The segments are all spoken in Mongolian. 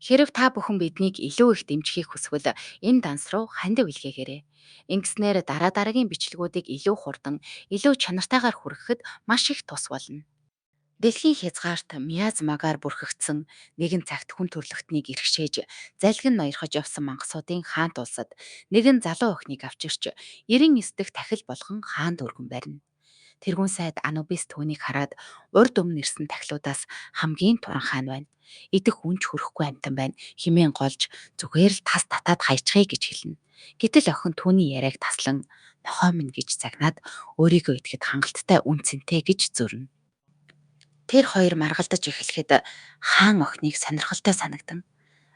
Хэрэв та бүхэн биднийг илүү их дэмжихийг хүсвэл энэ данс руу хандив илгээгээрэй. Ингэснээр дараа дараагийн бичлэгүүдийг илүү хурдан, илүү чанартайгаар хүргэхэд маш их тус болно. Дэлхийн хязгаарт миазмагаар бүрхэгдсэн, нэгэн цагт хүн төрөлхтнийг ирхшээж, залгин ноёрхож явсан мангасуудын хаант улсад нэгэн залуу охиныг авчирч, 99 дэх тахил болгон хаан дүүргэн барина. Тэргүүн сайд Анубис түүнийг хараад урд өмнө ирсэн тахилуудаас хамгийн туранхай нь байна. Идэх үнч хөрөхгүй амьтан байна хэмээн голж зүгээр л тас татаад хаячихъя гэж хэлнэ. Гэтэл охин түүний яриаг таслан нохой минь гэж загнаад өөрийгөө идэхэд хангалттай үнэ цэнтэй гэж зөрнө. Тэр хоёр маргалдаж эхлэхэд хаан охиныг сонирхолтой санагдан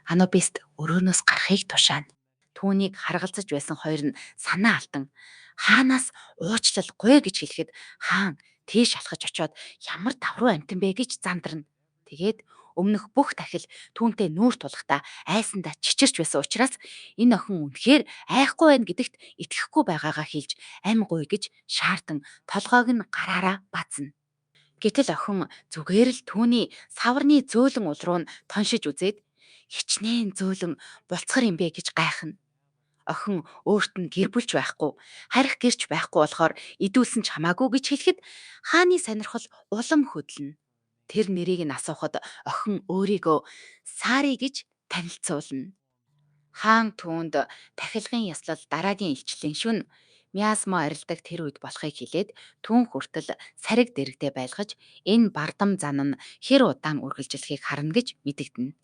Анубист өрөөнөөс гарахыг тушаана. Түүнийг харгалзаж байсан хоёр нь санаа алдан хаанаас уучлал гуй гэж хэлэхэд хаан тийш алхаж очоод ямар давруу амьтан бэ гэж зандарна. Тэгээд өмнөх бүх тахил түүнтэй нүүр тулахдаа айсандаа чичирч байсан учраас энэ охин үнэхээр айхгүй байна гэдэгт итгэхгүй байгаагаа хэлж ам гуй гэж шаардан толгойг нь гараараа базна. Гэтэл охин зүгээр л түүний саварны зөөлөн ул руу нь тоншиж үзээд хичнээн зөөлөн булцгар юм бэ гэж гайхна. Охин өөрт нь гэр бүл ч байхгүй, харих гэр ч байхгүй болохоор идүүлсэн ч хамаагүй гэж хэлэхэд хааны сонирхол улам хөдлөнө. Тэр нэрийг нь асуухад охин өөрийгөө Сари гэж танилцуулна. Хаан түүнд тахилгын ёслол дараагийн илчлэлийн шөнө миазма арилдаг тэр үед болохыг хэлээд түүн хүртэл сариг дэргэдээ байлгаж энэ бардам зан нь хэр удаан үргэлжлэхийг харна гэж мэдэгдэнэ.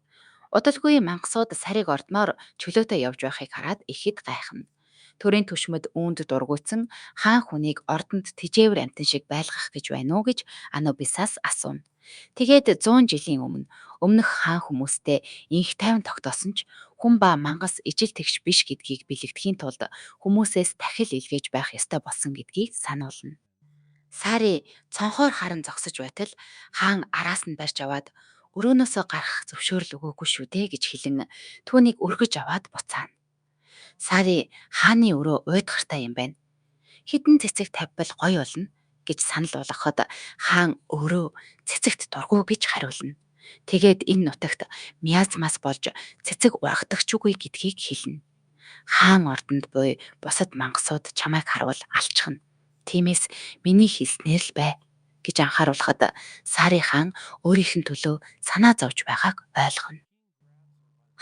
Удалгүй мангасууд сариг ордноор чөлөөтэй явж байхыг хараад ихэд гайхна. Төрийн түшмэд үүнд дургүйцэн хаан хүнийг ордонд тэжээвэр амьтан шиг байлгах гэж байна уу гэж Анубисаас асууна. Тэгээд 100 жилийн өмнө өмнөх хаан хүмүүстэй энх тайван тогтоосон ч хүн ба мангас ижил тэгш биш гэдгийг бэлэгдэхийн тулд хүмүүсээс тахил илгээж байх ёстой болсон гэдгийг сануулна. Сари цонхоор харан зогсож байтал хаан араас нь барьж аваад өрөөнөөсөө гарах зөвшөөрөл өгөөгүй шүү дээ гэж хэлэн түүнийг өргөж аваад буцаана. Сари хааны өрөө уйдгартай юм байна. Хэдэн цэцэг тавьбал гоё болно гэж санал болгоход хаан өөрөө цэцэгт дургүй гэж хариулна. Тэгээд энэ нутагт миазмаас болж цэцэг ургадаг ч үгүй гэдгийг хэлнэ. Хаан ордонд буй бусад мангасууд чамайг харвал алчихна. Тиймээс миний хэлснээр л бай гэж анхааруулхад Сари хаан өөрийнх нь төлөө санаа зовж байгааг ойлгоно.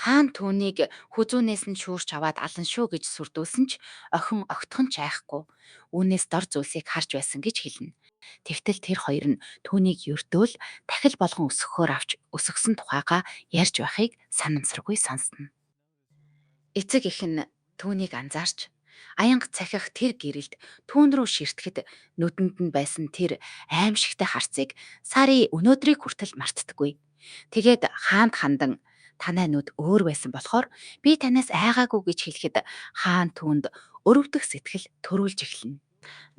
Хаан түүнийг хүзүүнээс нь шүүрч аваад алан шүү гэж сүрдүүлсэн ч охин огтхон ч айхгүй. Үүнээс дор зүйлсийг харж байсан гэж хэлнэ. Тэгтэл тэр хоёр нь түүнийг ердөө л тахил болгон өсгөхөөр авч өсгөсөн тухайгаа ярьж байхыг санамсаргүй сонсно. Эцэг эх нь түүнийг анзаарч аянга цахих тэр гэрэлд түүн рүү ширтэхэд нүдэнд нь байсан тэр аймшигтай харцыг Сари өнөөдрийг хүртэл мартдаггүй. Тэгээд хаанд хандан танай нүд өөр байсан болохоор би танаас айгаагүй гэж хэлэхэд хаан түүнд өрөвдөх сэтгэл төрүүлж эхэлнэ.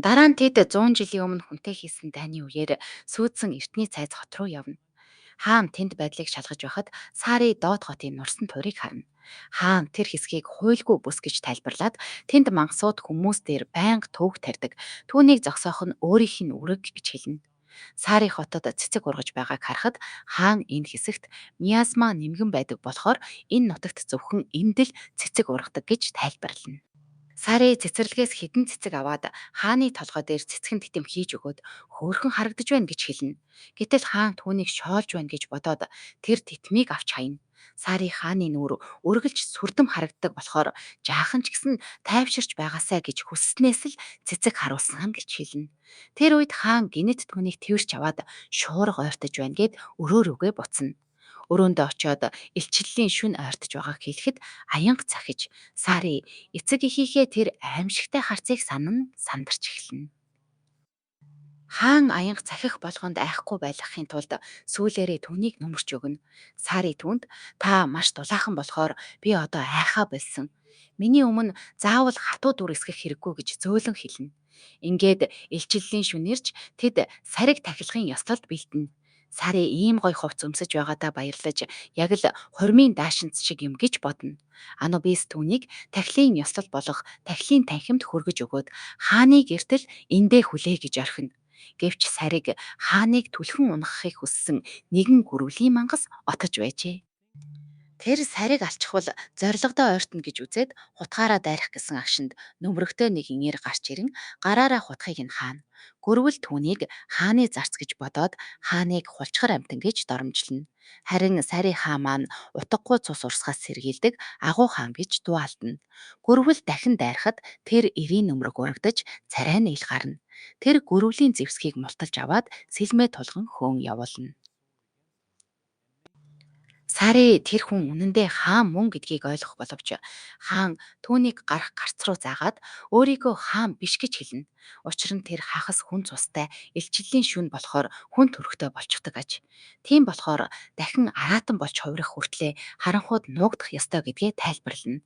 Дараа нь тэд 100 жилийн өмнө хүнтэй хийсэн дайны үеэр сүйдсэн эртний цайз хот руу явна. Хаан тэнд байдлыг шалгаж байхад Сари доод хотын нурсан туурийг харна. Хаан тэр хэсгийг хуйлгүй бүс гэж тайлбарлаад тэнд мангасууд хүмүүс дээр байнга төвөг тарьдаг. Түүнийг зогсоох нь өөрийнх нь үүрэг гэж хэлнэ. Сари хотод цэцэг ургаж байгааг харахад хаан энэ хэсэгт миазма нимгэн байдаг болохоор энэ нутагт зөвхөн энд л цэцэг ургадаг гэж тайлбарлана. Сари цэцэрлэгээс хэдэн цэцэг аваад хааны толгой дээр цэцгэн титэм хийж өгөөд хөөрхөн харагдаж байна гэж хэлнэ. Гэтэл хаан түүнийг шоолж байна гэж бодоод тэр титмийг авч хаяна. Сари хааны нүүр үргэлж сүрдэм харагддаг болохоор жаахан ч гэсэн тайвширч байгаасай гэж хүсснээс л цэцэг харуулсан гэж хэлнэ. Тэр үед хаан гэнэт түүнийг тэвэрч аваад шуурга ойртож байна гээд өрөө рүүгээ буцна. Өрөөндөө очиод илчлэлийн шөнө ойртож байгааг хэлэхэд аянга цахиж Сари эцэг эхийнхээ тэр аймшигтай харцыг санан сандарч эхэлнэ. Хаан аянга цахих болгонд айхгүй байлгахын тулд сүүлээрээ түүнийг нөмөрч өгнө. Сари түүнд та маш дулаахан болохоор би одоо айхаа больсон. Миний өмнө заавал хатуу дүр эсгэх хэрэггүй гэж зөөлөн хэлнэ. Ингээд илчлэлийн шөнө ирж тэд сариг тахилгын ёслолд бэлдэнэ. Сари ийм гоё хувцас өмсөж байгаадаа баярлаж яг л хурмын даашинз шиг юм гэж бодно. Анубис түүнийг тахилын ёслол болох тахилын танхимд хөргөж өгөөд хааны гэртэл эндээ хүлээ гэж орхино. Гэвч Сариг хааныг түлхэн унахахыг хүссэн нэгэн гөрвлийн мангас отож байжээ. Тэр Сариг алчихвал зорилгодоо ойртоно гэж үзээд хутгаараа дайрах гэсэн агшинд нөмрөгтэй нэгэн эр гарч ирэн гараараа хутгийг нь хаана. Гөрвөл түүнийг хааны зарц гэж бодоод хааныг хулчгар амьтан гэж доромжилно. Харин Сари хаан маань утгагүй цус урсахаас сэргийлдэг агуу хаан гэж дуу алдана. Гөрвөл дахин дайрахад тэр эрийн нөмрөг урагдаж, царай нь ил гарна. Тэр гөрвөлийн зэвсгийг мулталж аваад сэлмээ тулган хөөн явуулна. Сари тэр хүн үнэндээ хаан мөн гэдгийг ойлгох боловч хаан түүнийг гарах гарц руу заагаад өөрийгөө хаан биш гэж хэлнэ. Учир нь тэр хахас хүн цустай илчлэлийн шөнө болохоор хүн төрхтэй болчихдог аж. Тийм болохоор дахин араатан болж хувирах хүртлээ харанхуйд нуугдах ёстой гэдгээ тайлбарлана.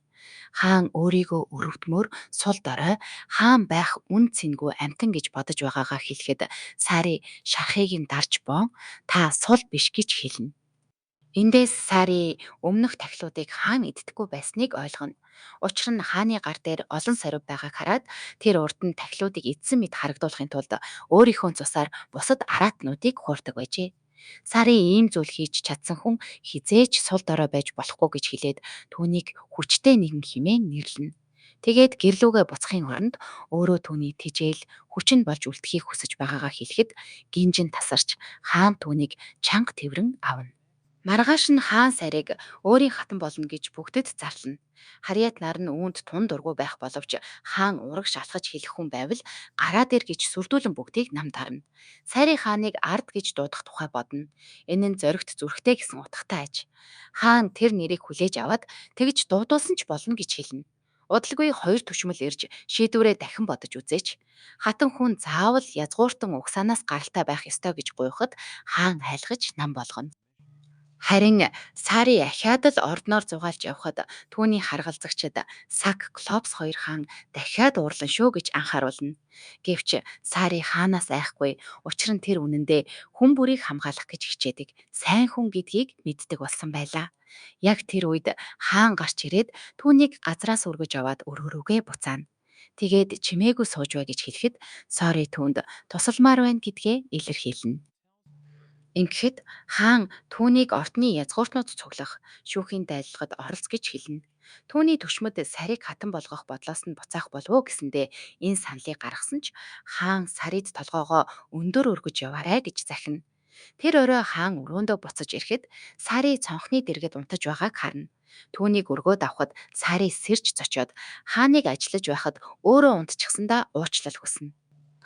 Хаан өөрийгөө өрөвдмөөр сул дорой хаан байх үнэ цэнгүй амьтан гэж бодож байгаагаа хэлэхэд Сари шархыг нь дарж боон та сул биш гэж хэлнэ. Эндээс Сари өмнөх тахилуудыг хаан иддэггүй байсныг ойлгоно. Учир нь хааны гар дээр олон сорив байгааг хараад тэр урд нь тахилуудыг идсэн мэт харагдуулахын тулд өөрийнхөө цусаар бусад араатнуудыг хуурдаг байжээ. Сари ийм зүйл хийж чадсан хүн хэзээ ч сул дорой байж болохгүй гэж хэлээд түүнийг хүчтэй нэгэн хэмээн нэрлэнэ. Тэгээд гэр лүүгээ буцахын оронд өөрөө түүний тэжээл, хүч нь болж үлдэхийг хүсэж байгаагаа хэлэхэд гинжин тасарч хаан түүнийг чанга тэврэн авна. Маргааш нь хаан Сариг өөрийн хатан болно гэж бүгдэд зарлана. Харьяат нар нь үүнд тун дургүй байх боловч хаан урагш алхаж хэлэх хүн байвал гараад ир гэж сүрдүүлэн бүгдийг нам дарна. Сари хааныг Ард гэж дуудах тухай бодно. Энэ нь зоригт зүрхтэй гэсэн утгатай аж. Хаан тэр нэрийг хүлээж аваад тэгж дуудуулсан ч болно гэж хэлнэ. Удалгүй хоёр түшмэл ирж шийдвэрээ дахин бодож үзээч. Хатан хүн заавал язгууртан угсаанаас гаралтай байх ёстой гэж гуйхад хаан айлгаж нам болгоно. Харин Сари ахиад л ордноор зугаалж явхад түүний харгалзагчид Сак, Клопс хоёр хаан дахиад уурлана шүү гэж анхааруулна. Гэвч Сари хаанаас айхгүй, учир нь тэр үнэндээ хүн бүрийг хамгаалах гэж хичээдэг сайн хүн гэдгийг мэддэг болсон байлаа. Яг тэр үед хаан гарч ирээд түүнийг газраас өргөж аваад өрөө рүүгээ буцаана. Тэгээд чимээгүй сууж бай гэж хэлэхэд Сори түүнд тусалмаар байна гэдгээ илэрхийлнэ. Ингэхэд хаан түүнийг ордны язгууртнууд цуглах, шүүхийн дайлалгад оролц гэж хэлнэ. Түүний түшмэд Сариг хатан болгох бодлоос нь буцаах болов уу гэсэндээ энэ саналыг гаргасан ч хаан Сарид толгойгоо өндөр өргөж яваарай гэж захина. Тэр орой хаан өрөөндөө буцаж ирэхэд Сари цонхны дэргэд унтаж байгааг харна. Түүнийг өргөөд авахад Сари сэрж цочоод хааныг ажиллаж байхад өөрөө унтчихсандаа уучлал хүснэ.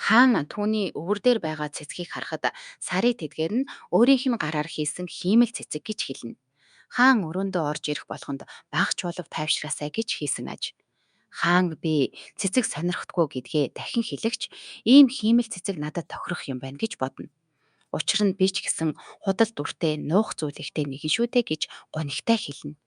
Хаан түүний өвөр дээр байгаа цэцгийг харахад Сари тэдгээр нь өөрийнх нь гараар хийсэн хиймэл цэцэг гэж хэлнэ. Хаан өрөөндөө орж ирэх болгонд бага чуулав тайвшраасай гэж хийсэн аж. Хаан би цэцэг сонирхдаггүй гэдгээ дахин хэлэхч ийм хиймэл цэцэг надад тохирох юм байна гэж бодно. Учир нь би ч гэсэн худал дүртэй нуух зүйл ихтэй нэгэн шүү дээ гэж гунигтай хэлнэ.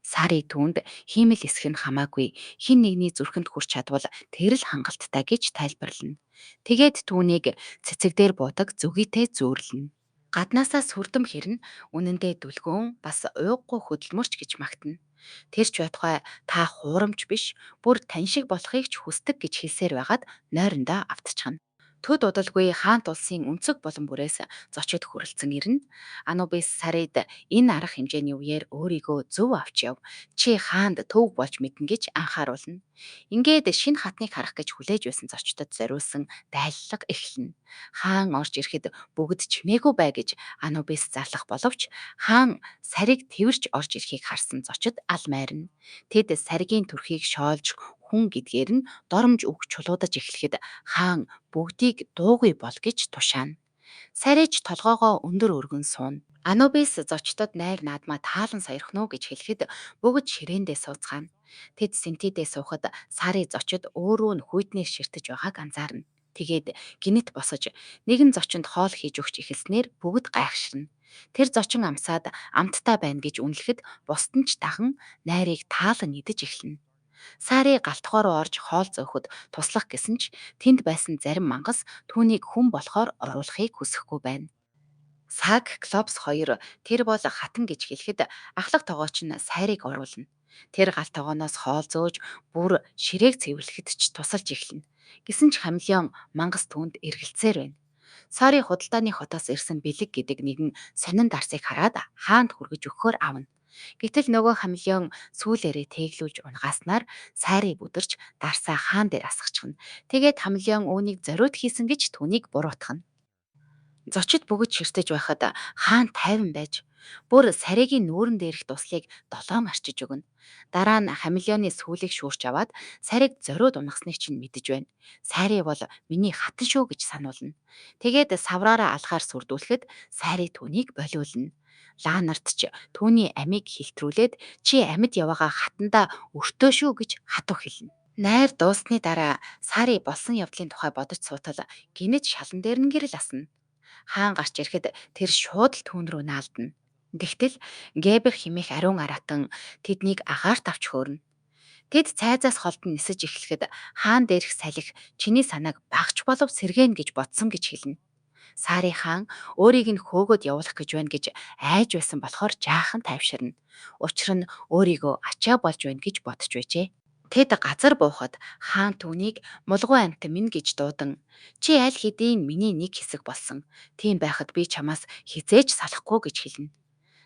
Сари түүнд хиймэл эсэх нь хамаагүй, хэн нэгний зүрхэнд хүрч чадвал тэр л хангалттай гэж тайлбарлана. Тэгээд түүнийг цэцэг дээр буудаг зөгийтэй зүүрлэнэ. Гаднаасаа сүрдэм хэрнэ, үнэндээ дүлгөөн, бас ууггүй хөдөлмөрч гэж магтана. Тэр ч байтугай та хуурамч биш, бүр тань шиг болохыг ч хүсдэг гэж хэлсээр байгаад нойрондоо автчихна. Төд удалгүй хаант улсын өнцөг булан бүрээс зочид хүрэлцэн ирнэ. Анубис Сарид энэ арга хэмжээний үеэр өөрийгөө зөв авч яв. Чи хаанд төвөг болж мэднэ гэж анхааруулна. Ингээд шинэ хатныг харах гэж хүлээж байсан зочдод зориулсан дайлалга эхэлнэ. Хаан орж ирэхэд бүгд чимээгүй бай гэж Анубис зарлах боловч хаан Сариг тэвэрч орж ирэхийг харсан зочид алмайрна. Тэд Саригийн төрхийг шоолж хүн гэдгээр нь доромж үг чулуудаж эхлэхэд хаан бүгдийг дуугүй бол гэж тушаана. Сариж толгойгоо өндөр өргөн сууна. Анубис зочдод найр наадмаа таалан сойрхоно уу гэж хэлэхэд бүгд ширээндээ сууцгаана. Тэд сэнтидээ суухад Сари зочид өөрөө нь хүйтнээр ширтэж байгааг анзаарна. Тэгээд гэнэт босож нэгэн зочинд хоол хийж өгч эхэлснээр бүгд гайхширна. Тэр зочин амсаад амттай байна гэж үнэлэхэд бусд нь ч даган найрыг таалан идэж эхэлнэ. Сари гал тогоо руу орж хоол зөөхөд туслах гэсэн ч тэнд байсан зарим мангас түүнийг хүн болохоор оруулахыг хүсэхгүй байна. Саг Клопс хоёр тэр бол хатан гэж хэлэхэд ахлах тогооч нь Сарийг оруулна. Тэр гал тогооноос хоол зөөж бүр ширээг цэвэрлэхэд ч тусалж эхэлнэ. Гэсэн ч хамелеон мангас түүнд эргэлзсээр байна. Сари худалдааны хотоос ирсэн бэлэг гэдэг нэгэн сонин дарсыг хараад хаанд хүргэж өгөхөөр авна. Гэтэл нөгөө хамелеон сүүлээрээ тэглүүлж унагааснаар Сари бүдэрч дарсаа хаан дээр асгачихна. Тэгээд хамелеон үүнийг зориуд хийсэн гэж түүнийг буруутгана. Зочид бүгд ширтэж байхад хаан тайван байж, бүр Саригийн нүүрэн дээрх дуслыг долоон арчиж өгнө. Дараа нь хамелеоны сүүлийг шүүрч аваад Сариг зориуд унагасныг чинь мэдэж байна. Сари бол миний хатан шүү гэж сануулна. Тэгээд савраараа алхаар сүрдүүлэхэд Сари түүнийг болиулна. Лаанарт ч түүний амийг хилтрүүлээд чи амьд яваагаа хатандаа өртөө шүү гэж хатуу хэлнэ. Найр дууссаны дараа Сари болсон явдлын тухай бодож суутал гэнэт шалан дээр нь гэрэл асна. Хаан гарч ирэхэд тэр шууд л түүн рүү наалдана. Тэгтэл Гэбер хэмээх ариун араатан тэднийг агаарт авч хөөрнө. Тэд цайзаас холдон нисэж эхлэхэд хаан дээрх салхи чиний санааг бага ч болов сэргээнэ гэж бодсон гэж хэлнэ. Сари хаан өөрийг нь хөөгөөд явуулах гэж байна гэж айж байсан болохоор жаахан тайвширна. Учир нь өөрийгөө ачаа болж байна гэж бодож байжээ. Тэд газар буухад хаан түүнийг мулгуу амьтан минь гэж дуудан, Чи аль хэдийн миний нэг хэсэг болсон. Тийм байхад би чамаас хэзээ ч салахгүй гэж хэлнэ.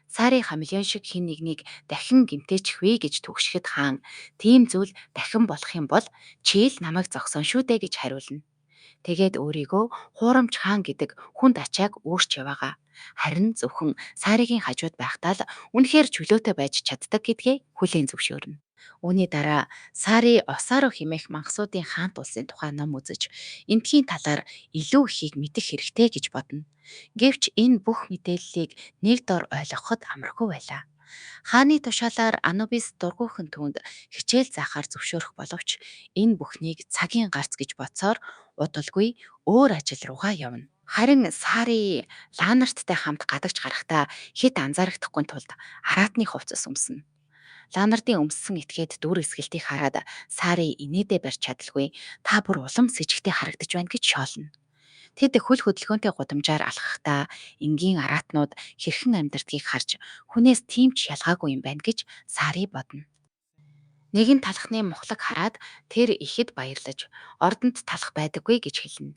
Сари хамелеон шиг хэн нэгнийг дахин гэмтээчихвээ гэж түгшихэд хаан, Тийм зүйл дахин болох юм бол чи л намайг зогсооно шүү дээ гэж хариулна. Тэгээд өөрийгөө хуурамч хаан гэдэг хүнд ачааг үүрч яваагаа. Харин зөвхөн Саригийн хажууд байхдаа л үнэхээр чөлөөтэй байж чаддаг гэдгээ хүлээн зөвшөөрнө. Үүний дараа Сари Осаро хэмээх мангасуудын хаант улсын тухай ном үзэж, эндхийн талаар илүү ихийг мэдэх хэрэгтэй гэж бодно. Гэвч энэ бүх мэдээллийг нэг дор ойлгоход амаргүй байлаа. Хааны тушаалаар Анубис дургүйхэн түүнд хичээл заахаар зөвшөөрөх боловч энэ бүхнийг цагийн гарц гэж бодсоор удалгүй өөр ажил руугаа явна. Харин Сари Лаанарттай хамт гадагш гарахдаа хэт анзаарагдахгүй тулд араатны хувцас өмснө. Лаанардын өмссөн этгээд дүр эсгэлтийг хараад Сари инээдээ барьж чадалгүй та бүр улам сэжигтэй харагдаж байна гэж шоолно. Тэд хөл хөдөлгөөнтэй гудамжаар алхахдаа энгийн араатнууд хэрхэн амьдардгийг харж хүнээс тийм ч ялгаагүй юм байна гэж Сари бодно. Нэгэн талхны мухлаг хараад тэр ихэд баярлаж, Ордонд талх байдаггүй гэж хэлнэ.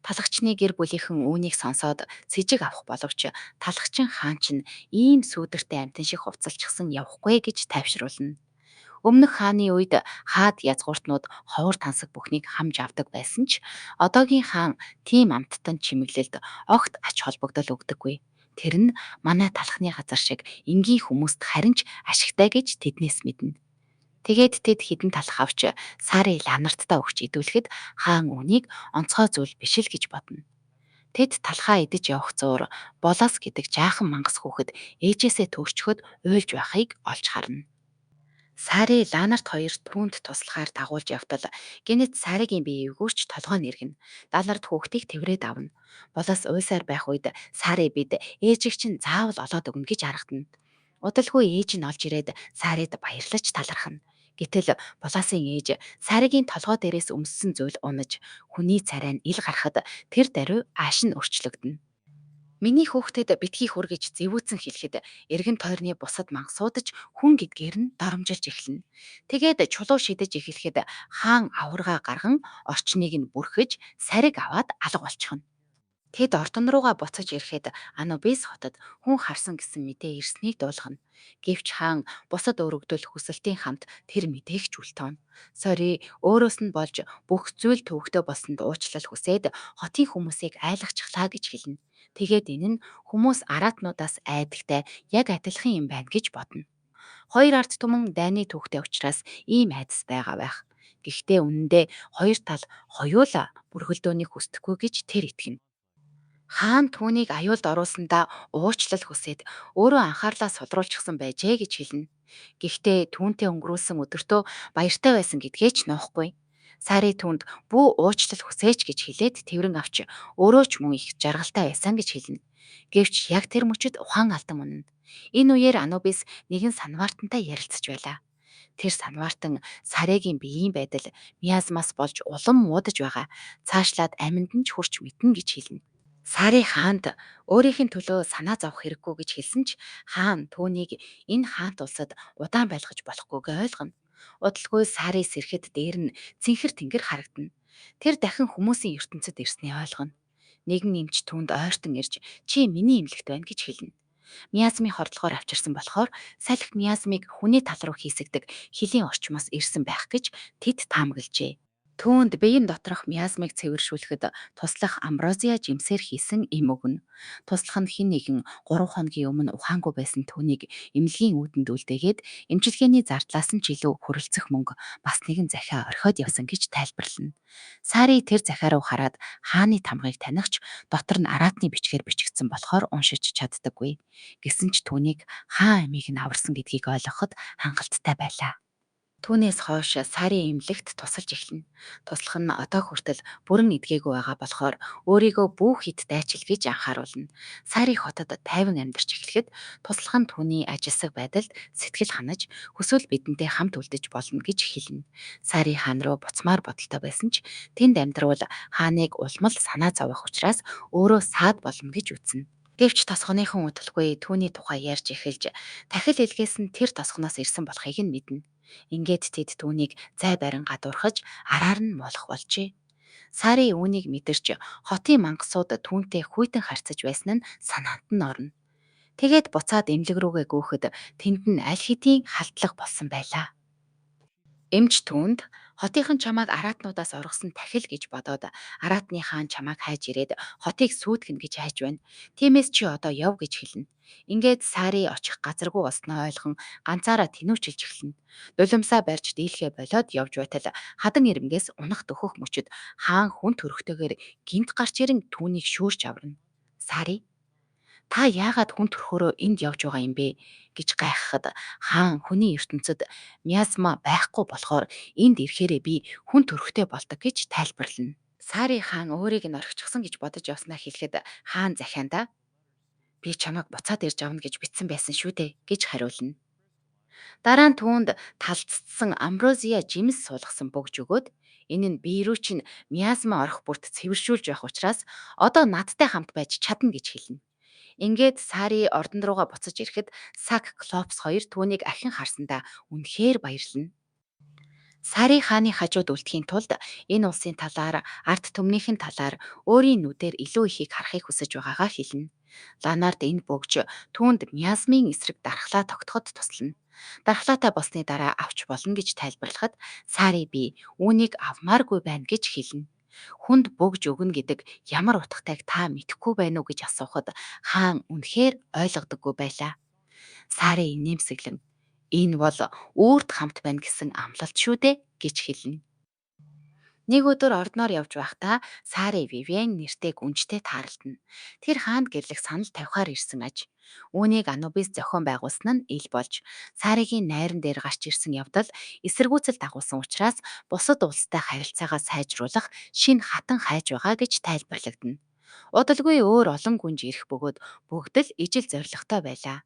Талхчны гэр бүлийнхэн үүнийг сонсоод сэжиг авах боловч талхчин хаан чинь ийм сүүдэртэй амьтан шиг хувцаслчихсан явахгүй гэж тайвшруулна. Өмнөх хааны үед хаад язгууртнууд ховор тансаг бүхнийг хамж авдаг байсан ч одоогийн хаан тийм амттан чимэглэлд огт ач холбогдол өгдөггүй. Тэр нь манай талхны газар шиг энгийн хүмүүст харин ч ашигтай гэж тэднээс мэднэ. Тэгээд тэд хэдэн талх авч Сари Ланартдаа өгч идүүлэхэд хаан үүнийг онцгой зүйл биш л гэж бодно. Тэд талхаа идэж явах зуур Болоос гэдэг жаахан мангас хүүхэд ээжээсээ төөрчхөөд уйлж байхыг олж харна. Сари Ланарт хоёр түүнд туслахаар дагуулж явтал гэнэт Саригийн бие эвгүйрч толгой нь эргэнэ. Ланарт хүүхдийг тэврээд авна. Болоос уйлсаар байх үед Сари бид ээжийг чинь заавал олоод өгнө гэж аргадана. Удалгүй ээж нь олж ирээд Сарид баярлаж талархана. Гэтэл Болоосын ээж Саригийн толгой дээрээс өмссөн зүйл унаж хүний царай нь ил гарахад тэр даруй ааш нь өөрчлөгдөнө. Миний хүүхдэд битгий хүр гэж зэвүүцэн хэлэхэд эргэн тойрны бусад мангасууд ч хүн гэдгээр нь доромжилж эхэлнэ. Тэгээд чулуу шидэж эхлэхэд хаан аварга гарган орчныг нь бүрхэж сариг аваад алга болчихно. Тэд ордон руугаа буцаж ирэхэд Анубис хотод хүн харсан гэсэн мэдээ ирснийг дуулгана. Гэвч хаан бусад өргөдөл хүсэлтийн хамт тэр мэдээг ч үл тооно. Сори өөрөөс нь болж бүх зүйл төвөгтэй болсонд уучлал хүсээд хотын хүмүүсийг айлгачихлаа гэж хэлнэ. Тэгээд энэ нь хүмүүс араатнуудаас айдагтай яг адилхан юм байна гэж бодно. Хоёр ард түмэн дайны түүхтэй учраас ийм айдас байгаа байх. Гэхдээ үнэндээ хоёр тал хоёулаа бүрхөлдөөнийг хүсдэхгүй гэж тэр итгэнэ. Хаан түүнийг аюулд оруулсандаа уучлал хүсээд өөрөө анхаарлаа сулруулчихсан байжээ гэж хэлнэ. Гэхдээ түүнтэй өнгөрүүлсэн өдөртөө баяртай байсан гэдгээ ч нуухгүй. Сари түүнд бүү уучлал хүсээч гэж хэлээд тэврэн авч өөрөө ч мөн их жаргалтай байсан гэж хэлнэ. Гэвч яг тэр мөчид ухаан алдан унана. Энэ үеэр Анубис нэгэн санваартантай ярилцаж байлаа. Тэр санваартан Саригийн биеийн байдал миазмаас болж улам муудаж байгаа. Цаашлаад амьд нь ч хүрч мэднэ гэж хэлнэ. Сари хаанд өөрийнх нь төлөө санаа зовох хэрэггүй гэж хэлсэн ч хаан түүнийг энэ хаант улсад удаан байлгаж болохгүйгээ ойлгоно. Удалгүй Сари сэрэхэд дээр нь цэнхэр тэнгэр харагдана. Тэр дахин хүмүүсийн ертөнцөд ирснээ ойлгоно. Нэгэн эмч түүнд ойртон ирж чи миний эмнэлэгт байна гэж хэлнэ. Миазмын хордлогоор авчирсан болохоор салхи миазмыг хүний тал руу хийсэгдэг хилийн орчмоос ирсэн байх гэж тэд таамаглажээ. Түүнд биеийн доторх миазмыг цэвэршүүлэхэд туслах амброзиа жимсээр хийсэн эм өгнө. Туслах нь хэн нэгэн 3 хоногийн өмнө ухаангүй байсан түүнийг эмнэлгийн үүдэнд үлдээгээд эмчилгээний зардлаас нь ч илүү хүрэлцэх мөнгө, бас нэгэн захиа орхиод явсан гэж тайлбарлана. Сари тэр захиа руу хараад хааны тамгыг таних ч дотор нь араатны бичгээр бичигдсэн болохоор уншиж чаддаггүй. Гэсэн ч түүнийг хаан амийг нь аварсан гэдгийг ойлгоход хангалттай байлаа. Түүнээс хойш Сари эмнэлэгт тусалж эхэлнэ. Туслах нь одоо хүртэл бүрэн эдгээгүй байгаа болохоор өөрийгөө бүү хэт дайчил гэж анхааруулна. Сари хотод тайван амьдарч эхлэхэд туслах нь түүний ажилсаг байдалд сэтгэл ханаж, хүсвэл бидэнтэй хамт үлдэж болно гэж хэлнэ. Сари хаан руу буцмаар бодолтой байсан ч тэнд амьдарвал хааныг улам л санаа зовоох учраас өөрөө саад болно гэж үзнэ. Гэвч тосгоныхон удалгүй түүний тухай ярьж эхэлж, тахил элгээс нь тэр тосгоноос ирсэн болохыг нь мэднэ. Ингээд тэд түүнийг зай барин гадуурхаж, араар нь муулах болжээ. Сари үүнийг мэдэрч, хотын мангасууд түүнтэй хүйтэн харьцаж байсан нь санаанд нь орно. Тэгээд буцаад эмнэлэг рүүгээ гүйхэд тэнд нь аль хэдийн халдлага болсон байлаа. Эмч түүнд хотынхон чамайг араатнуудаас оргосон тахил гэж бодоод араатны хаан чамайг хайж ирээд хотыг сүйтгэнэ гэж айж байна. Тиймээс чи одоо яв гэж хэлнэ. Ингээд Сари очих газаргүй болсноо ойлгон ганцаараа тэнүүчилж эхэлнэ. Нулимсаа барьж дийлэхээ болиод явж байтал хадан ирмэгээс унах дөхөх мөчид хаан хүн төрхтэйгээр гэнэт гарч ирэн түүнийг шүүрч аварна. Сари "Та яагаад хүн төрхөөрөө энд явж байгаа юм бэ?" гэж гайхахад хаан хүний ертөнцөд миазма байхгүй болохоор энд ирэхээрээ би хүн төрхтэй болдог гэж тайлбарлана. Сари хаан өөрийг нь орхичихсон гэж бодож явснаа хэлэхэд хаан захиандаа "Би чамайг буцаад ирж авна гэж бичсэн байсан шүү дээ" гэж хариулна. Дараа нь түүнд талцдсан амброзиа жимс суулгасан бөгж өгөөд энэ нь бие рүү чинь миазма орох бүрт цэвэршүүлж байх учраас одоо надтай хамт байж чадна гэж хэлнэ. Ингээд Сари ордон руугаа буцаж ирэхэд Сак Клопс хоёр түүнийг ахин харсандаа үнэхээр баярлана. Сари хааны хажууд үлдэхийн тулд энэ улсын талаар, ард түмнийх нь талаар өөрийн нүдээр илүү ихийг харахыг хүсэж байгаагаа хэлнэ. Ланард энэ бөгж түүнд миазмын эсрэг дархлаа тогтоход туслана. Дархлаатай болсны дараа авч болно гэж тайлбарлахад Сари би үүнийг авмааргүй байна гэж хэлнэ. Хүнд бөгж өгнө гэдэг ямар утгатайг та мэдэхгүй байна уу гэж асуухад хаан үнэхээр ойлгодоггүй байлаа. Сари инээмсэглэн "Энэ бол үүрд хамт байна гэсэн амлалт шүү дээ" гэж хэлнэ. Нэг өдөр ордноор явж байхдаа Сари Вивиан нэртэй гүнжтэй тааралдана. Тэр хаанд гэрлэх санал тавихаар ирсэн аж. Үүнийг Анубис зохион байгуулсан нь ил болж, Саригийн найран дээр гарч ирсэн явдал эсэргүүцэл дагуулсан учраас бусад улстай харилцаагаа сайжруулах шинэ хатан хайж байгаа гэж тайлбарлагдана. Удалгүй өөр олон гүнж ирэх бөгөөд бүгд л ижил зорилготой байлаа.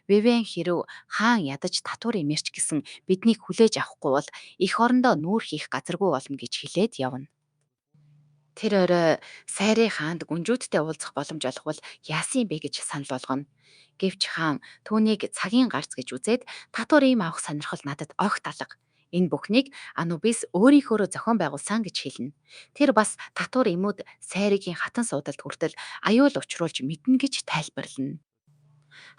Вивиан хэрэв хаан ядаж татвар эмээр ч гэсэн биднийг хүлээж авахгүй бол эх орондоо нүүр хийх газаргүй болно гэж хэлээд явна. Тэр орой Сайри хаанд гүнжүүдтэй уулзах боломж олговол яасан юм бэ гэж санал болгоно. Гэвч хаан түүнийг цагийн гарц гэж үзээд татвар эм авах сонирхол надад огт алга. Энэ бүхнийг Анубис өөрийнхөөрөө зохион байгуулсан гэж хэлнэ. Тэр бас татвар эмүүд Сайригийн хатан суудалд хүртэл аюул учруулж мэднэ гэж тайлбарлана.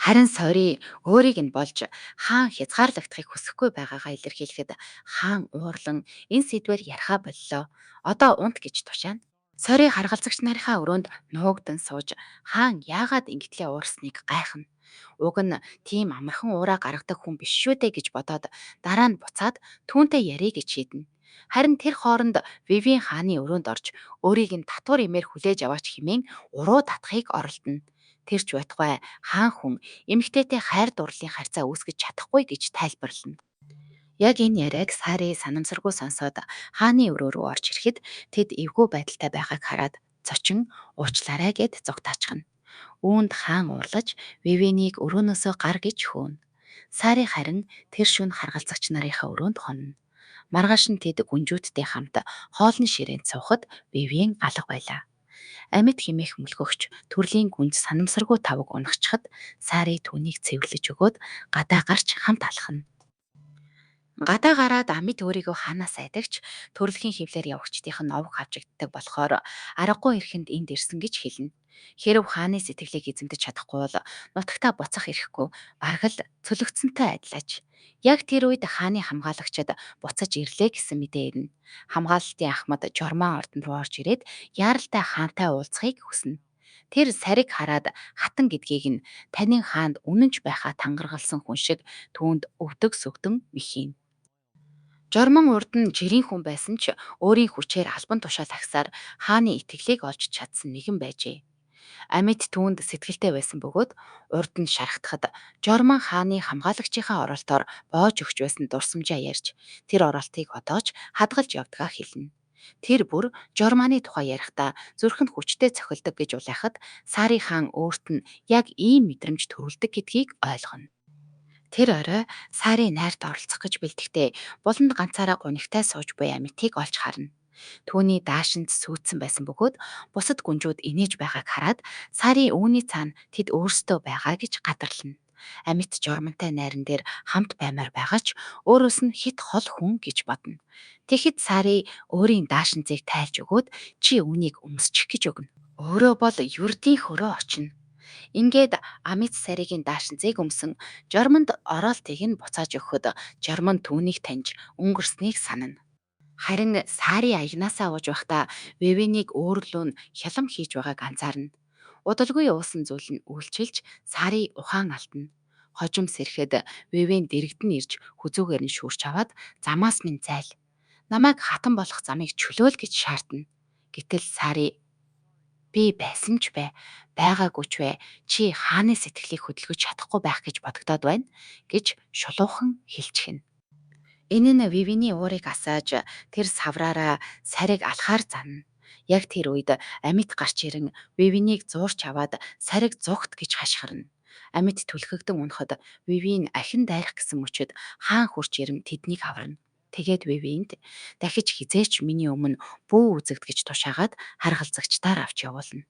Харин Сори өөрийг нь болж хаан хязгаарлагдахыг хүсэхгүй байгаагаа илэрхийлэхэд хаан уурлан энэ сэдвээр ярихаа болилоо. Одоо унт гэж тушаана. Сори харгалзагч нарынхаа өрөөнд нуугдан сууж хаан яагаад ингэтлээ уурсныг гайхна. Уг нь тийм амархан уураа гаргадаг хүн биш шүү дээ гэж бодоод дараа нь буцаад түүнтэй ярий гэж шийднэ. Харин тэр хооронд Вивиан хааны өрөөнд орж өөрийг нь татвар эмээр хүлээж аваач хэмээн уруу татахыг оролдоно. Тэр ч байтугай хаан хүн эмэгтэйтэй хайр дурлалын харьцаа үүсгэж чадахгүй гэж тайлбарлана. Яг энэ яриаг Сари санамсаргүй сонсоод хааны өрөө рүү орж ирэхэд тэд эвгүй байдалтай байгааг хараад зочин уучлаарай гээд зугтаачихна. Үүнд хаан уурлаж Вивианийг өрөөнөөсөө гар гэж хөөнө. Сари харин тэр шөнө харгалзагч нарынхаа өрөөнд хонно. Маргааш нь тэд гүнжүүдтэй хамт хоолны ширээнд суухад Вивиан алга байлаа. Амьд хэмээх мөлхөгч төрлийн гүнж санамсаргүй таваг унахчихад Сари түүнийг цэвэрлэж өгөөд гадаа гарч хамт алхана. Гадаа гараад амьд өөрийгөө хаанаас айдаг ч төрөлхийн хэвлээр явагчдынх нь овог хавчигддаг болохоор аргагүй эрхэнд энд ирсэн гэж хэлнэ. Хэрэв хааны сэтгэлийг эзэмдэж чадахгүй бол нутагтаа буцах эрхгүй, бараг л цөлөгдсөнтэй адил аж. Яг тэр үед хааны хамгаалагчид буцаж ирлээ гэсэн мэдээ ирнэ. Хамгаалалтын ахмад Жорман ордон руу орж ирээд яаралтай хаантай уулзахыг хүснэ. Тэр Сариг хараад хатан гэдгийг нь танин хаанд үнэн ч байхаа тангаргалсан хүн шиг түүнд өвдөг сөгдөн мэхийнэ. Жормон урд нь жирийн хүн байсан ч өөрийн хүчээр албан тушаал ахисаар хааны итгэлийг олж чадсан нэгэн байжээ. Амьт түүнд сэтгэлтэй байсан бөгөөд урд нь шархтахад Жормон хааны хамгаалагчийнхаа ороолтоор боож өгч байсан дурсамжаа ярьж, тэр ороолтыг одоо ч хадгалж явдгаа хэлнэ. Тэр бүр Жорманы тухай ярихдаа зүрх нь хүчтэй цохилдог гэж улайхад Сари хаан өөрт нь яг ийм мэдрэмж төрүүлдэг гэдгийг ойлгоно. Тэр орой Сари найрт оролцох гэж бэлдэхдээ буланд ганцаараа гунигтай сууж буй Амьтыг олж харна. Түүний даашинз сүйдсэн байсан бөгөөд бусад гүнжүүд инээж байгааг хараад Сари үүний цаана тэд өөрсдөө байгаа гэж гадарлана. Амьт Жормонтой найран дээр хамт баймаар байгаа ч өөрөөс нь хэт хол хүн гэж бодно. Тэгэхэд Сари өөрийн даашинзыг тайлж өгөөд чи үүнийг өмсчих гэж өгнө. Өөрөө бол ердийн хөрөө очино. Ингээд Амьт Саригийн даашинзыг өмсөн Жормонд ороолтыг нь буцааж өгөхөд Жормон түүнийг таньж, өнгөрснийг санана. Харин Сари аягнаасаа ууж байхдаа Вивенийг өөрлөө нь хялам хийж байгааг анзаарна. Удалгүй уусан зүйл нь үйлчилж Сари ухаан алдна. Хожим сэрэхэд Вивен дэргэд нь ирж хүзүүгээр нь шүүрч аваад замаас минь зайл. Намайг хатан болох замыг чөлөөл гэж шаардна. Гэтэл Сари би байсан ч бай, байгаагүй ч бай, чи хааны сэтгэлийг хөдөлгөж чадахгүй байх гэж бодогдоод байна гэж шулуухан хэлчихнэ. Энэ нь Вивений уурыг асааж, тэр савраараа Сариг алахаар занна. Яг тэр үед Амьт гарч ирэн Вивенийг зуурч аваад Сариг зугт гэж хашхирна. Амьт түлхэгдэн унахад Вивен ахин дайрах гэсэн мөчид хаан хүрч ирэн тэднийг аварна. Тэгээд Вивенд дахиж хэзээ ч миний өмнө бүү үзэгд гэж тушаагаад харгалзагчдаар авч явуулна.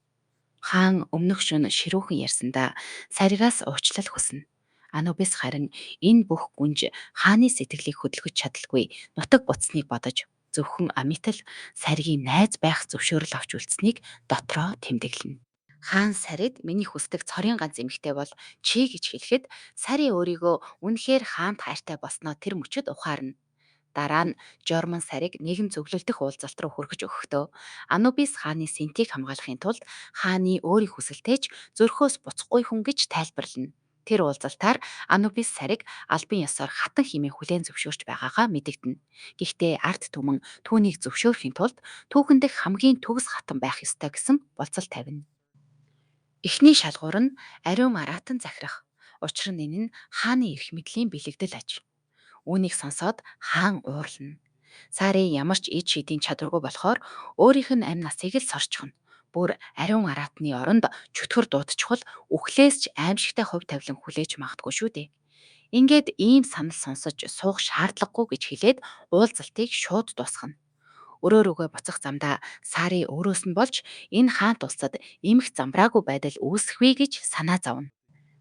Хаан өмнөх шөнө ширүүхэн ярьсандаа Саригаас уучлал хүснэ. Анубис харин энэ бүх гүнж хааны сэтгэлийг хөдөлгөж чадалгүй нутаг буцсныг бодож зөвхөн Амьт л Саригийн найз байх зөвшөөрөл авч үлдсэнийг дотроо тэмдэглэнэ. Хаан Сарид миний хүсдэг цорын ганц эмэгтэй бол чи гэж хэлэхэд Сари өөрийгөө үнэхээр хаанд хайртай болсноо тэр мөчид ухаарна. Дараа нь Жормон Сариг нэгэн зөвлөл дэх уулзалт руу хүргэж өгөхдөө Анубис хааны сэнтийг хамгаалахын тулд хааны өөрийн хүсэлтэй ч зүрхөөс буцахгүй хүн гэж тайлбарлана. Тэр уулзалтаар Анубис Сариг албан ёсоор хатан хэмээн хүлээн зөвшөөрч байгаагаа мэдэгдэнэ. Гэхдээ ард түмэн түүнийг зөвшөөрөхийн тулд түүхэн дэх хамгийн төгс хатан байх ёстой гэсэн болзол тавина. Эхний шалгуур нь ариун араатан захирах. Учир нь энэ нь хааны эрх мэдлийн бэлэгдэл аж. Үүнийг сонсоод хаан уурлана. Сари ямар ч ид шидийн чадваргүй болохоор өөрийнх нь амь насыг л сорчихно. Бүр ариун араатны оронд чөтгөр дуудчихвал үхлээс ч аймшигтай хувь тавилан хүлээж магадгүй шүү дээ. Ингээд ийм санал сонсож суух шаардлагагүй гэж хэлээд уулзалтыг шууд дуусгана. Өрөө рүүгээ буцах замдаа Сари өөрөөс нь болж энэ хаант улсад эмх замбраагүй байдал үүсэхвээ гэж санаа зовно.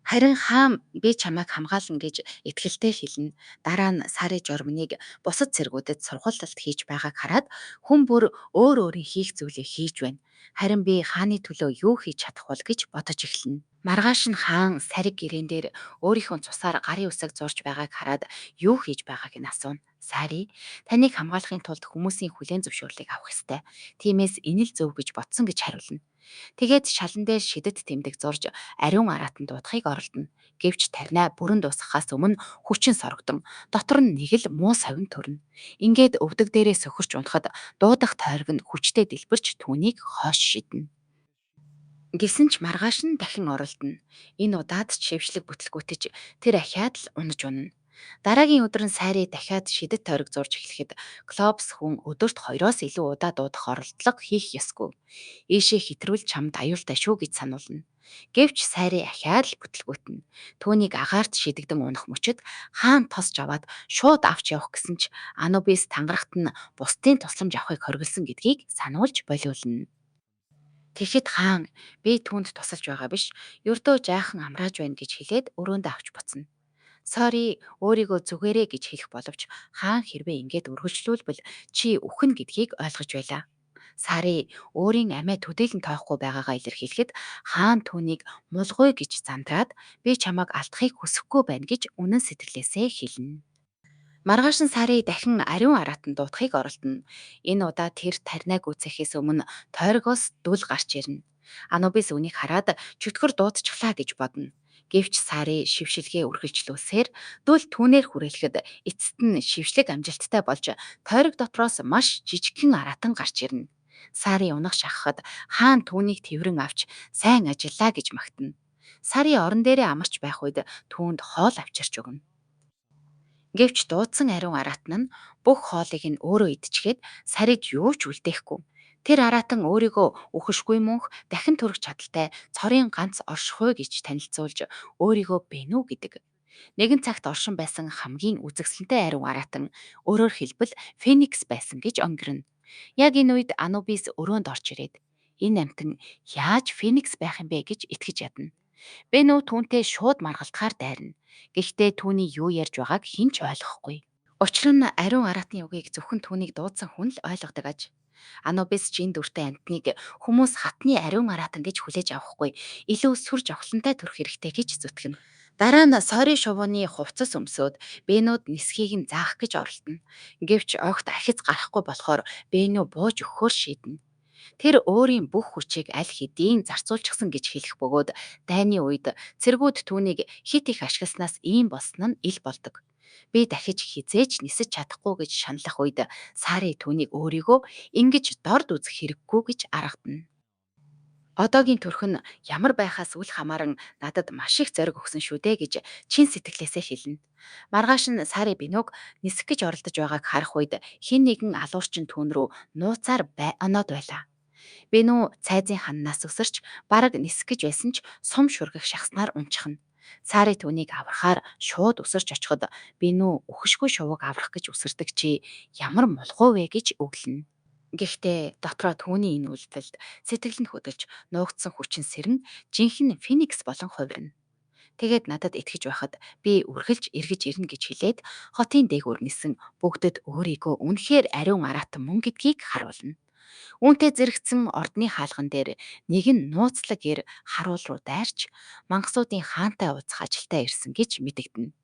Харин хаан би чамайг хамгаална гэж итгэлтэй хэлнэ. Дараа нь Сари Жормоныг бусад цэргүүдэд сургуулалт хийж байгааг хараад хүн бүр өөр өөрийн хийх зүйлээ хийж байна. Харин би хааны төлөө юу хийж чадах бол гэж бодож эхэлнэ. Маргааш нь хаан Сариг гэрээн дээр өөрийнхөө цусаар гарын үсэг зурж байгааг хараад юу хийж байгааг нь асууна. Сари таныг хамгаалахын тулд хүмүүсийн хүлээн зөвшөөрлийг авах ёстой. Тиймээс энэ л зөв гэж бодсон гэж хариулна. Тэгээд шалан дээр шидэт тэмдэг зурж ариун араатан дуудахыг оролдоно. Гэвч тарнай бүрэн дуусгахаас өмнө хүчин сорогдон дотор нь нэг л муу совин төрнө. Ингээд өвдөг дээрээ сөхөрч унахад дуудах тойрог нь хүчтэй дэлбэрч түүнийг хойш шиднэ. Гэсэн ч маргааш нь дахин оролдоно. Энэ удаад ч шившлэг бүтлгүүтэж тэр ахиад л унаж унана. Дараагийн өдөр нь Сари дахиад шидэт тойрог зурж эхлэхэд Клопс хүн өдөрт хоёроос илүү удаа дуудах оролдлого хийх ёсгүй. Ийшээ хэтрүүл чамд аюултай шүү гэж сануулна. Гэвч Сари ахиад л бүтлгүүтнэ. Түүнийг агаарт шидэгдэн унах мөчид хаан тосч аваад шууд авч явах гэсэн ч Анубис тангарагт нь бусдын тусламж авахыг хориглосон гэдгийг сануулж болиулна. Тэгэхэд хаан би түүнд тусалж байгаа биш, ердөө жаахан амрааж байна гэж хэлээд өрөөндөө авч буцна. Сари өөрийгөө зүгээрээ гэж хэлэх боловч хаан хэрвээ ингээд үргэлжлүүлбэл чи үхнэ гэдгийг ойлгож байлаа. Сари өөрийн амиа төдийлөн тоохгүй байгаагаа илэрхийлэхэд хаан түүнийг мулгуй гэж зандраад би чамайг алдахыг хүсэхгүй байна гэж үнэн сэтгэлээсээ хэлнэ. Маргааш нь Сари дахин ариун араатан дуудахыг оролдоно. Энэ удаа тэр таринаа гүйцээхээс өмнө тойрогоос дүл гарч ирнэ. Анубис үүнийг хараад чөтгөр дуудчихлаа гэж бодно. Гэвч Сари шившилгээ үргэлжлүүлсээр дүл түүнээр хүрээлэхэд эцэст нь шившлэг амжилттай болж тойрог дотроос маш жижигхэн араатан гарч ирнэ. Сари унах шахахад хаан түүнийг тэврэн авч сайн ажиллаа гэж магтана. Сари орон дээрээ амарч байх үед түүнд хоол авчирч өгнө. Гэвч дуудсан ариун араатан нь бүх хоолыг нь өөрөө идчихээд Сарид юу ч үлдээхгүй. Тэр араатан өөрийгөө үхэшгүй мөнх дахин төрөх чадалтай цорын ганц оршихуй гэж танилцуулж өөрийгөө Бену гэдэг. Нэгэн цагт оршин байсан хамгийн үзэсгэлэнтэй ариун араатан, өөрөөр хэлбэл Феникс байсан гэж өнгөрнө. Яг энэ үед Анубис өрөөнд орж ирээд энэ амьтан яаж Феникс байх юм бэ гэж итгэж ядна. Бену түүнтэй шууд маргалдахаар дайрна. Гэхдээ түүний юу ярьж байгааг хэн ч ойлгохгүй. Учир нь ариун араатны үгийг зөвхөн түүнийг дуудсан хүн л ойлгодог аж. Анубис жин дүртэй амьтныг хүмүүс хатны ариун араатан гэж хүлээж авахгүй, илүү сүр жавхлантай төрөх хэрэгтэй гэж зүтгэнэ. Дараа нь Сори шувууны хувцас өмсөөд Бенуд нисэхийг нь заах гэж оролдоно. Гэвч огт ахиц гарахгүй болохоор Бену бууж өгөхөөр шийднэ. Тэр өөрийн бүх хүчийг аль хэдийн зарцуулчихсан гэж хэлэх бөгөөд дайны үед цэргүүд түүнийг хэт их ашигласнаас ийм болсон нь ил болдог. Би дахиж хэзээ ч нисэж чадахгүй гэж шаналлах үед Сари түүнийг өөрийгөө ингэж дорд үзэх хэрэггүй гэж аргадана. Одоогийн төрх нь ямар байхаас үл хамааран надад маш их зориг өгсөн шүү дээ гэж чин сэтгэлээсээ хэлнэ. Маргааш нь Сари Бенуг нисэх гэж оролдож байгааг харах үед хэн нэгэн алуурчин түүн рүү нууцаар бай оноод байлаа. Бену цайзын ханнаас өсөрч бараг нисэх гэж байсан ч сум шүргэх шахсанаар унчихна. Сари түүнийг аврахаар шууд өсөрч очиход Бену үхэшгүй шувууг аврах гэж өсөрдөг чи ямар мулгуу вэ гэж өглөнө. Гэхдээ дотроо түүний энэ үйлдэлд сэтгэл нь хөдөлж нуугдсан хүчин сэрэн жинхэнэ Феникс болон хувирна. Тэгээд надад итгэж байхад би үргэлж эргэж ирнэ гэж хэлээд хотын дээгүүр нисэн бүгдэд өөрийгөө үнэхээр ариун араатан мөн гэдгийг харуулна. Үүнтэй зэрэгцэн ордны хаалган дээр нэгэн нууцлаг эр харуул руу дайрч мангасуудын хаантай уулзах ажилтай ирсэн гэж мэдэгдэнэ.